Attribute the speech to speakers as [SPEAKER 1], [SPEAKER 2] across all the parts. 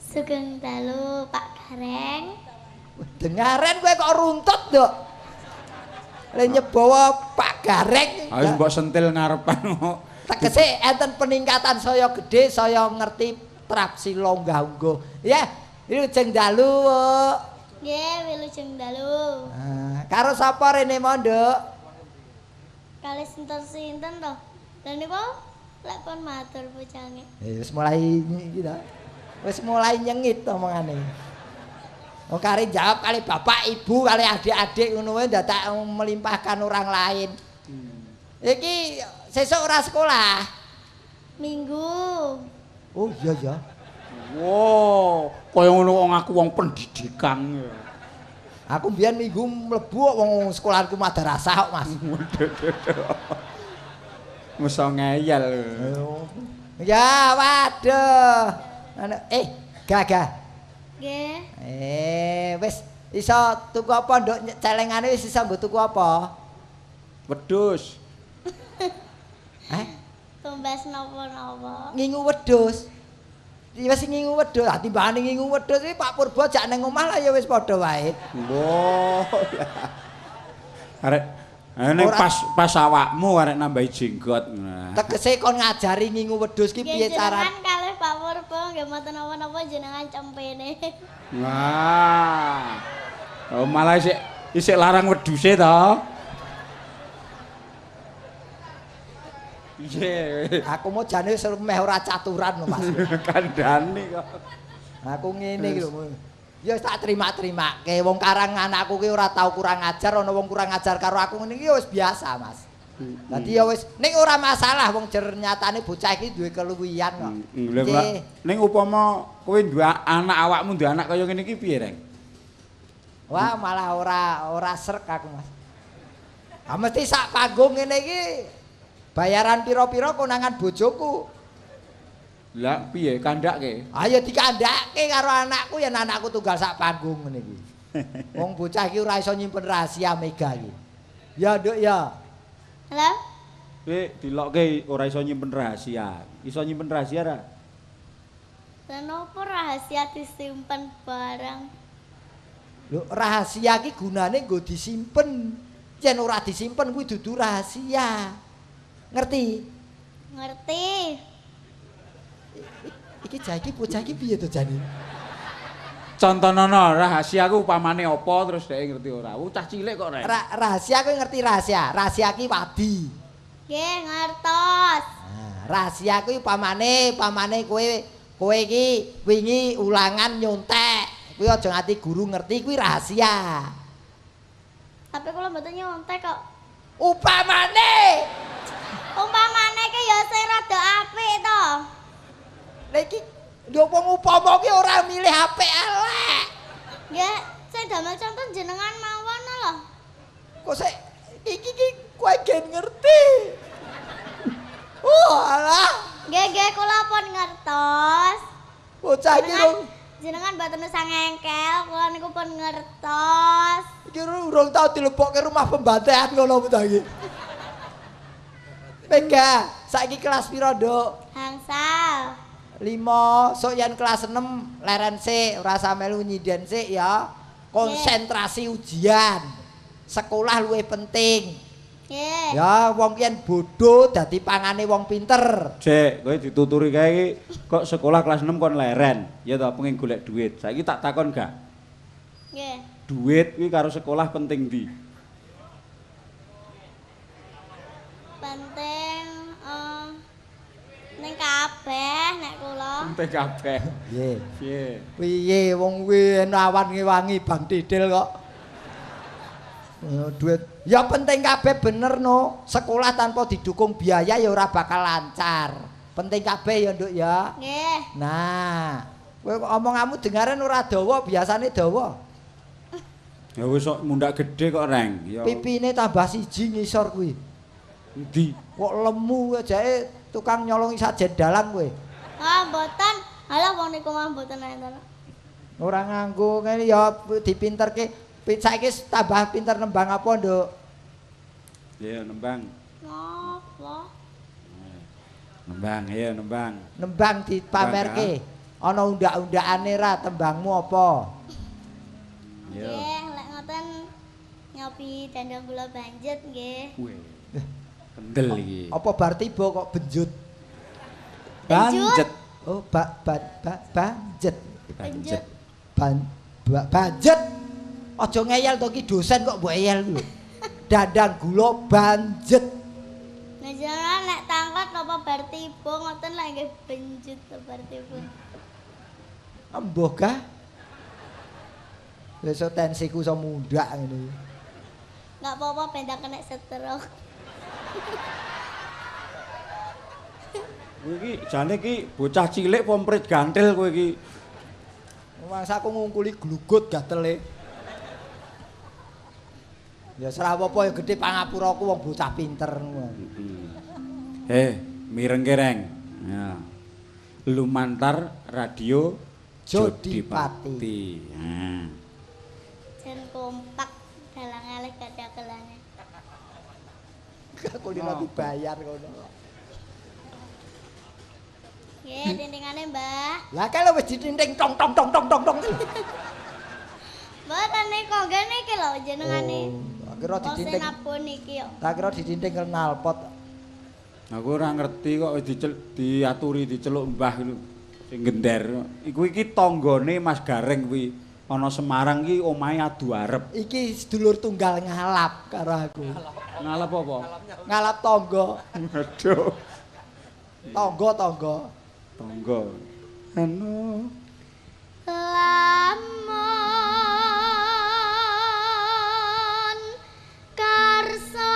[SPEAKER 1] Sugeng dalu Pak Gareng.
[SPEAKER 2] Dengaren kowe kok runtut, Nduk. Le nyebawa Pak Gareng.
[SPEAKER 3] Ayo mbok sentil ngarepan kok.
[SPEAKER 2] Tegese enten peningkatan saya gedhe, saya ngerti trapsila unggah-ungguh. Ya, wilujeng dalu.
[SPEAKER 1] Nggih, wilujeng dalu.
[SPEAKER 2] Nah, karo sapa rene mondok?
[SPEAKER 1] Kali sinten-sinten to. Lha niku lek pun matur bocange.
[SPEAKER 2] Wis mulai iki ta. Wis mulai nyengit omongane. Wong kare jawab kali bapak, ibu, kali adik-adik ngono wae dadak melimpahkan orang lain. Iki sesuk ora sekolah.
[SPEAKER 1] Minggu.
[SPEAKER 2] Oh iya ya.
[SPEAKER 3] Wow, kaya ngono wong aku wong pendidikan.
[SPEAKER 2] Aku mbiyen minggu mlebu kok wong sekolahanku madrasah kok, Mas.
[SPEAKER 3] Mesa ngeyel.
[SPEAKER 2] Ya, waduh. Gagah.
[SPEAKER 1] Nggih.
[SPEAKER 2] Wis iso tuku apa, Nduk? Celengane wis iso mbok tuku apa?
[SPEAKER 3] Wedhus.
[SPEAKER 2] Hah?
[SPEAKER 1] Tumbas napa-napa?
[SPEAKER 2] Ngingu wedhus. Wis ngingu wedhus, ah timbangane ngingu wedhus iki Pak Purbo jak nang omah lah ya wis padha wae.
[SPEAKER 3] Mbah. Arek ning pas awakmu arek nambahi jenggot.
[SPEAKER 2] Tegese kon ngajari ngingu wedhus ki piye carane?
[SPEAKER 1] Jenengan kalih Pak Purbo nggih mboten napa-napa jenengan cempene.
[SPEAKER 3] Wah. Oh malah isik larang wedhuse to. Piye?
[SPEAKER 2] Aku mau jane wis meh ora caturan lho Mas.
[SPEAKER 3] Kandhane kok.
[SPEAKER 2] Aku ngene iki lho. Ya wis tak terima-terimake. Wong karang anakku ki ora tau kurang ajar, ana wong kurang ajar karo aku ngene iki ya wis biasa, Mas. Dadi ya wis ning ora masalah wong jer nyatane bocah iki duwe keluwihan kok.
[SPEAKER 3] Lha ning upama kowe duwe anak awakmu duwe anak kaya ngene iki piye, Reng?
[SPEAKER 2] Wah, malah ora srek aku, Mas. Ah mesti sak panggung ngene iki bayaran pira-pira konangan bojoku.
[SPEAKER 3] Lah piye kandhake?
[SPEAKER 2] Ayo dikandhake karo anakku yen anakku tunggal sak panggung ngene iki. Wong bocah iki ora iso nyimpen rahasia mega iki. Ya, Nduk ya.
[SPEAKER 1] Halo?
[SPEAKER 3] Kowe dilokke ora iso nyimpen rahasia. Iso nyimpen rahasia ra?
[SPEAKER 1] Lah nopo rahasia disimpen barang?
[SPEAKER 2] Lho, rahasia iki gunane nggo disimpen. Yen ora disimpen kuwi dudu rahasia. Ngerti?
[SPEAKER 1] Ngerti.
[SPEAKER 2] Iki jaiki bocah iki piye to jane?
[SPEAKER 3] Contonono rahasia ku upamane apa terus dhek ngerti ora? Cah cilik kok rek.
[SPEAKER 2] Rahasia ku ngerti rahasia. Rahasia ki wadi.
[SPEAKER 1] Nggih, ngertos.
[SPEAKER 2] Nah, rahasia ku upamane kowe iki wingi ulangan nyontek. Kuwi aja nganti guru ngerti kuwi rahasia.
[SPEAKER 1] Tapi kula mboten nyontek kok.
[SPEAKER 2] Upamane.
[SPEAKER 1] Umpamane ki ya sing rada apik to.
[SPEAKER 2] Lah iki lho wong upama ki ora milih apik elek.
[SPEAKER 1] Nggih, sing damel contoh jenengan mawon lho.
[SPEAKER 2] Kok sik iki ki kowe gen ngerti. Oh alah.
[SPEAKER 1] Nggih, nggih kula pun ngertos.
[SPEAKER 2] Bocah iki
[SPEAKER 1] jenengan mboten usah ngengkel, kula niku pun ngertos.
[SPEAKER 2] Iki urung tau dilebokke rumah pembantaian ngono bocah iki. Mega, saiki kelas pira, Nduk?
[SPEAKER 1] Hangsal.
[SPEAKER 2] 5, sok yen kelas 6 leren sik, ora usah melu nyinden sik ya. Konsentrasi ujian. Sekolah luwih penting.
[SPEAKER 1] Nggih.
[SPEAKER 2] Ya, wong yen bodho dadi pangane wong pinter.
[SPEAKER 3] Cek, kowe dituturi kae iki kok sekolah kelas 6 kon leren. Ya to, pengen golek duit. Saiki tak takon gak?
[SPEAKER 1] Nggih.
[SPEAKER 3] Duit kuwi karo sekolah penting ndi?
[SPEAKER 1] Penting ning kabeh nek kula.
[SPEAKER 3] Penting kabeh.
[SPEAKER 2] Nggih.
[SPEAKER 3] Piye?
[SPEAKER 2] Piye wong kuwi awan ngewangi Bang Didil kok. Duit ya penting kabeh bener no. Sekolah tanpa didukung biaya ya ora bakal lancar. Penting kabeh ya, Nduk ya.
[SPEAKER 1] Nggih.
[SPEAKER 2] Nah, kowe omonganmu dengaren ora dawa, biasane dawa.
[SPEAKER 3] Ya wis kok mundak gedhe kok, Reng. Ya.
[SPEAKER 2] Pipine tambah siji ngisor kuwi.
[SPEAKER 3] Endi?
[SPEAKER 2] Kok lemu jake tukang nyolongi sajen dalang kowe.
[SPEAKER 1] Ah, mboten. Halah wong niku mah mboten enten.
[SPEAKER 2] Ora nganggo ngene ya dipinterke. Saiki tambah pinter nembang apa, Nduk?
[SPEAKER 3] Iya, nembang.
[SPEAKER 1] Napa?
[SPEAKER 3] Nembang, iya nembang.
[SPEAKER 2] Nembang dipamerke. Ana undak-undakane ra tembangmu apa?
[SPEAKER 1] Nggih, lek ngoten nyobi dandang gula banjet nggih.
[SPEAKER 3] Weh. Kendel iki.
[SPEAKER 2] Apa bar tiba kok benjut?
[SPEAKER 3] Banjet.
[SPEAKER 2] Oh, banjet.
[SPEAKER 3] Banjet.
[SPEAKER 2] Banjet. Aja ngeyel to ki dosen kok mbok eyel lho. Dandang gula banjet.
[SPEAKER 1] Nah, jenengan nek tangkot apa bar tiba ngoten lek nggih benjut bar tiba.
[SPEAKER 2] Embuh gah. Wis tensiku iso mundhak ngene.
[SPEAKER 1] Enggak apa-apa ben tak kena stroke.
[SPEAKER 3] Kowe iki jane iki bocah cilik pomprit gantil kowe iki.
[SPEAKER 2] Mangsa aku ngungkuli glugut gatele. Ya ora apa-apa ya gedhe pangapuraku wong bocah pinter ngono.
[SPEAKER 3] Mireng kereng. Ya. Lumantar radio Jodipati. Nah.
[SPEAKER 1] Jan kompak dalang alih kadakelane.
[SPEAKER 2] Aku lima dibayar kono.
[SPEAKER 1] Nggih, tintingane, Mbah.
[SPEAKER 2] Lah kae lho wis ditinting tong tong tong tong tong tong.
[SPEAKER 1] Mboten niku nggene iki lho jenengane.
[SPEAKER 2] Oh, tak kira ditinting.
[SPEAKER 1] Nabon iki yo.
[SPEAKER 2] Tak kira ditinting knalpot.
[SPEAKER 3] Aku ora ngerti kok wis diaturi diceluk Mbah lho. Sing gender. Iku iki tanggane Mas Gareng kuwi. Ana Semarang iki omahe adu arep.
[SPEAKER 2] Iki sedulur tunggal ngalap karo aku.
[SPEAKER 3] Ngalap apa?
[SPEAKER 2] Ngalap tangga.
[SPEAKER 3] Aduh.
[SPEAKER 2] Tangga-tangga.
[SPEAKER 3] Tangga. Anu
[SPEAKER 1] lamun karsa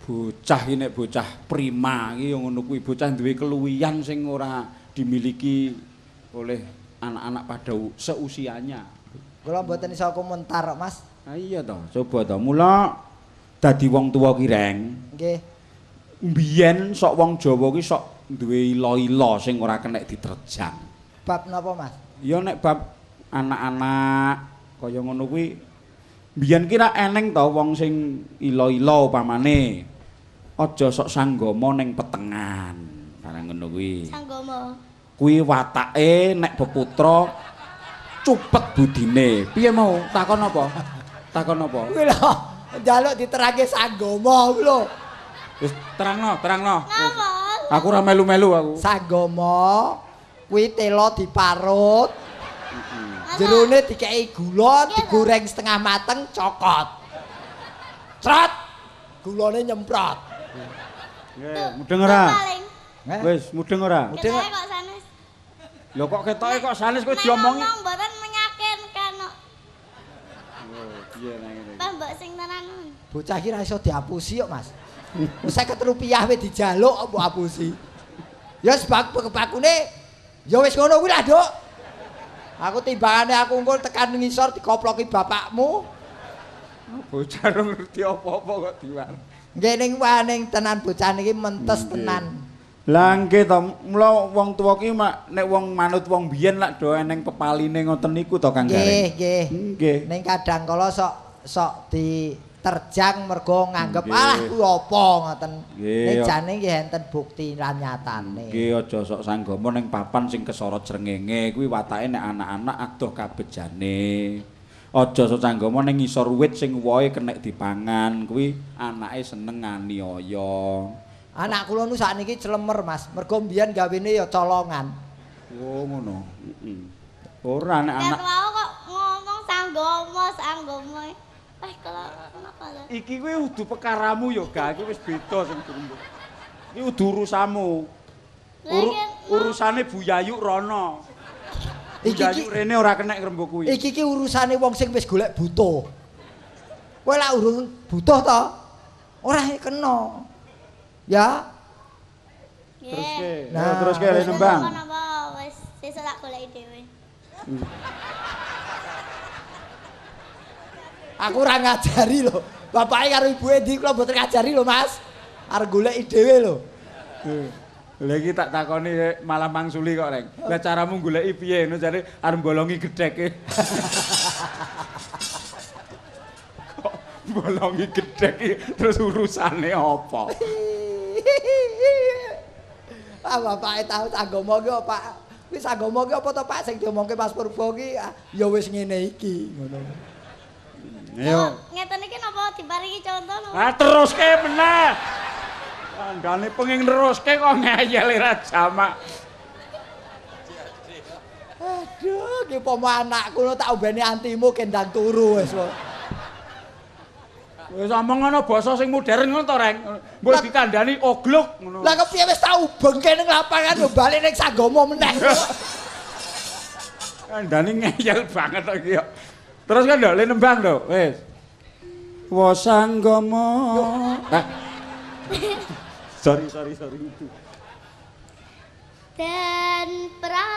[SPEAKER 3] bocah iki nek bocah prima iki ya ngono kuwi, bocah duwe keluwihan sing ora dimiliki oleh anak-anak pada seusianya.
[SPEAKER 2] Kula mboten iso komentar kok, Mas.
[SPEAKER 3] Ha iya to, coba to. Mula dadi wong tuwa ki Reng.
[SPEAKER 2] Nggih.
[SPEAKER 3] Mbiyen sok wong Jawa ki sok duwe ila-ila sing ora kenek diterjang.
[SPEAKER 2] Bab napa, Mas?
[SPEAKER 3] Ya nek bab anak-anak kaya ngono kuwi mbiyen ki ra eneng to wong sing ila-ila upamane. Aja sok sanggama ning petengan, barang ngono kuwi.
[SPEAKER 1] Sanggama.
[SPEAKER 3] Kuwi watake nek peputra cupet budine. Piye mau? Takon apa? Takon apa?
[SPEAKER 2] Kuwi lho, njaluk diterangke sanggama kuwi lho.
[SPEAKER 3] Wis terangno, terangno.
[SPEAKER 1] Napa?
[SPEAKER 3] Aku ora melu-melu aku.
[SPEAKER 2] Sanggama kuwi tela diparut. Jerone dikeki gula, digoreng setengah mateng, cokot. Crot. Gulane nyemprot.
[SPEAKER 3] Nggih, mudeng ora? Wis, mudeng ora?
[SPEAKER 1] Mudeng kok sanes.
[SPEAKER 3] Lho kok ketoke kok sanes kowe diomongi.
[SPEAKER 1] Nek ngomong mboten meyakinkan kok.
[SPEAKER 3] Oh, piye nang ngene iki?
[SPEAKER 1] Mbok sing tenan.
[SPEAKER 2] Bocah iki ra iso diapusi kok, Mas. Wis 50 rupiah wis dijaluk kok mbok apusi. Ya sebab kepakune ya wis ngono kuwi lah, Duk. Aku timbangane aku engko tekan ngisor dikoploki bapakmu.
[SPEAKER 3] Bocah ora ngerti apa-apa kok diwar.
[SPEAKER 2] Nggih ning waning tenan bocah niki mentes tenan.
[SPEAKER 3] Lah nggih to, mula wong tuwa ki nek wong manut wong biyen lak do eneng pepaline ngoten niku to Kang Gareng.
[SPEAKER 2] Nggih, nggih.
[SPEAKER 3] Nggih.
[SPEAKER 2] Ning kadang kala sok diterjang mergo nganggep alah kuwi apa ngoten. Ning jane nggih enten bukti lan nyatane.
[SPEAKER 3] Nggih aja sok sanggama ning papan sing kesorot srengenge kuwi watake nek anak-anak adoh kabejane. Aja sok sanggama ning ngisor wit sing wohe kenek dipangan kuwi anake seneng nganiaya.
[SPEAKER 2] Anak kula nu sakniki celemer, Mas. Mergo mbiyen gawene ya colongan.
[SPEAKER 3] Oh, ngono. Heeh. Ora nek anak
[SPEAKER 1] wau kok ngomong sanggama, sanggama. Eh, kalau kenapa lho?
[SPEAKER 3] Iki kuwi udu pekaramu ya, Ga. Iki wis beda sing durung. Iki udu urusanmu. Urusane Bu Yayu rono. Bu Yayu rene ora kenek ngrembug kuwi.
[SPEAKER 2] Iki ki urusane wong sing wis golek butuh. Kowe lak urung butuh to? Ora kena. Ya.
[SPEAKER 3] Teruske. Nah, teruske le nembang.
[SPEAKER 1] Napa wis sesuk tak goleki dhewe.
[SPEAKER 2] Aku ora ngajari lho. Bapake karo ibuke ndi kula mboten ngajari lho, Mas. Arep goleki dhewe lho.
[SPEAKER 3] Lha iki tak takoni malah mangsuli kok, Reng. Lah caramu goleki piye ngono jare arep bolongi gedheke. Kok bolongi gedhek terus urusane apa?
[SPEAKER 2] Ah bapake tau sanggomo ki Pak. Kuwi sanggomo ki apa to Pak sing diomongke Mas Purbo ki ya wis ngene iki ngono.
[SPEAKER 3] Ayo.
[SPEAKER 1] Ngeten iki napa diparingi contoh napa?
[SPEAKER 3] Ah teruske meneh. Kandhane pengin neruske kok ngeyel ora jamak.
[SPEAKER 2] Aduh, ki pomo anakku tak ombene antimu kendang turu wis kok.
[SPEAKER 3] Wis omong ngono basa sing modern ngono to, Reng. Mbok dikandani oglok ngono.
[SPEAKER 2] Lah kepiye wis tak ubengke ning lapangan yo bali ning Sanggomo meneh.
[SPEAKER 3] Kandhane ngeyel banget to iki yo. Terus kan ndok le nembang lho, wis. Wa Sanggomo. Hah. Sorry itu.
[SPEAKER 1] Dan prayitna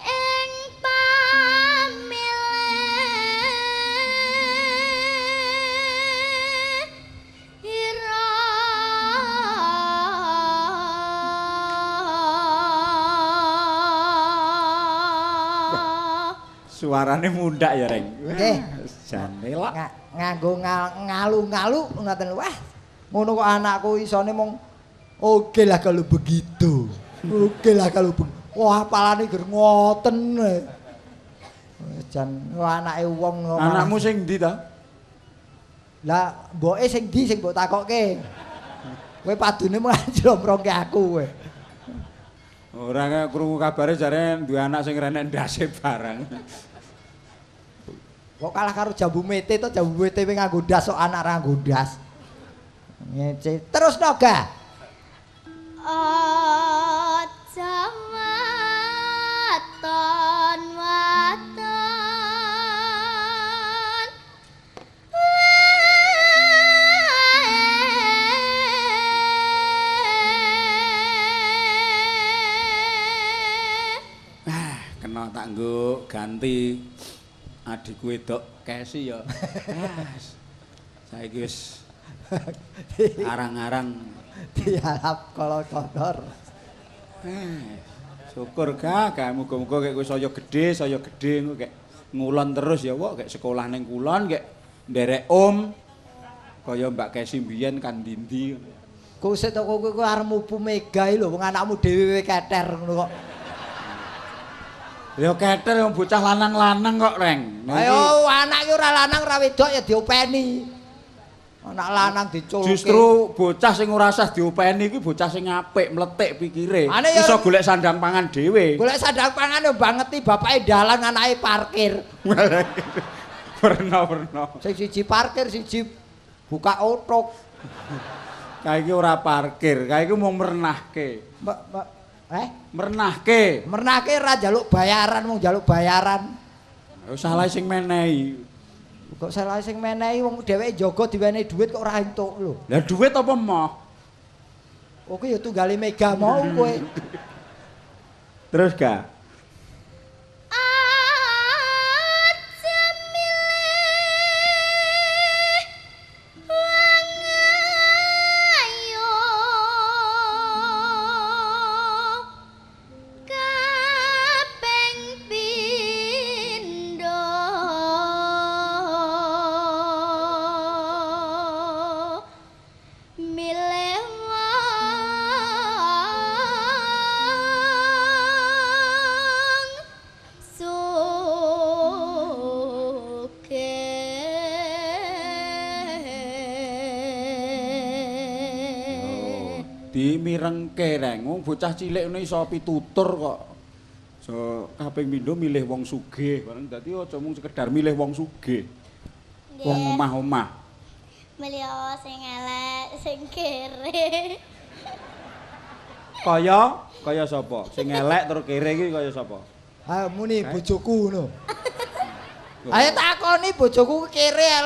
[SPEAKER 1] ing pamilih ira.
[SPEAKER 3] Suarane mundak ya, Reng.
[SPEAKER 2] Nggih.
[SPEAKER 3] Jane lak
[SPEAKER 2] nganggo ngalu-ngalu ngoten. Wah, ngono kok anakku isone mung oke lah kalau begitu. Oke lah kalau begitu. Wah, apalane ger ngoten. Jan anake wong.
[SPEAKER 3] Anakmu sing ndi ta?
[SPEAKER 2] Lah, mboke sing ndi sing mbok takokke? Kowe padune mung njlomprongke aku kowe.
[SPEAKER 3] Ora krungu kabare jare duwe anak sing renek ndase barang.
[SPEAKER 2] Kok kalah karo jambu mete to, jambu mete wing nganggo ndas kok anak ra nganggo ndas. Ngece. Terus no ga?
[SPEAKER 1] Aja waton waton
[SPEAKER 3] wae. Kena tak nggo ganti adikku wedok Kesi ya. Saiki wis arang-arang
[SPEAKER 2] dialap kala kotor.
[SPEAKER 3] Syukur gak, muga-muga kek kowe saya gedhe engko kek ngulon terus ya wok, kek sekolah ning kulon kek nderek om kaya Mbak Kesi mbiyen kan ndi-ndi.
[SPEAKER 2] Kok sik to kowe arep mupu mega lho wong anakmu dhewe keter ngono kok.
[SPEAKER 3] Ya keter wong bocah lanang-lanang kok, Reng.
[SPEAKER 2] Ayo anak iki ora lanang ora wedok ya diopeni. Anak lanang diculke.
[SPEAKER 3] Justru bocah sing ora sah diopeni kuwi bocah sing apik, mletik pikire. Iso golek sandang pangan dhewe.
[SPEAKER 2] Golek sandang pangan yo bangeti bapake dalang anake parkir.
[SPEAKER 3] Werna-werna.
[SPEAKER 2] Sing siji parkir, siji buka otok.
[SPEAKER 3] Kae iki ora parkir, kae iki mung mernahke. Mernahke.
[SPEAKER 2] Mernahke ora njaluk bayaran, mung njaluk bayaran.
[SPEAKER 3] Salah sing menehi.
[SPEAKER 2] Kok salah sing menehi wong dheweke njaga diwenehi dhuwit kok ora entuk lho.
[SPEAKER 3] Lah dhuwit apa moh?
[SPEAKER 2] Oke ya tunggale mega mau kowe.
[SPEAKER 3] Terus ga?
[SPEAKER 1] Aja milih wong ayu kaping pindho milih wong sugih.
[SPEAKER 3] Dimirengke, Reng. Wong bocah cilik ngono iso pitutur kok. So kaping pindho milih wong sugih bareng dadi aja mung sekedar milih wong sugih. Wong omah-omah.
[SPEAKER 1] Milih sing elek, sing kere.
[SPEAKER 3] Kaya sapa? Sing elek terus kere iki kaya sapa?
[SPEAKER 2] Ha muni bojoku ngono. Ayo takoni bojoku kere.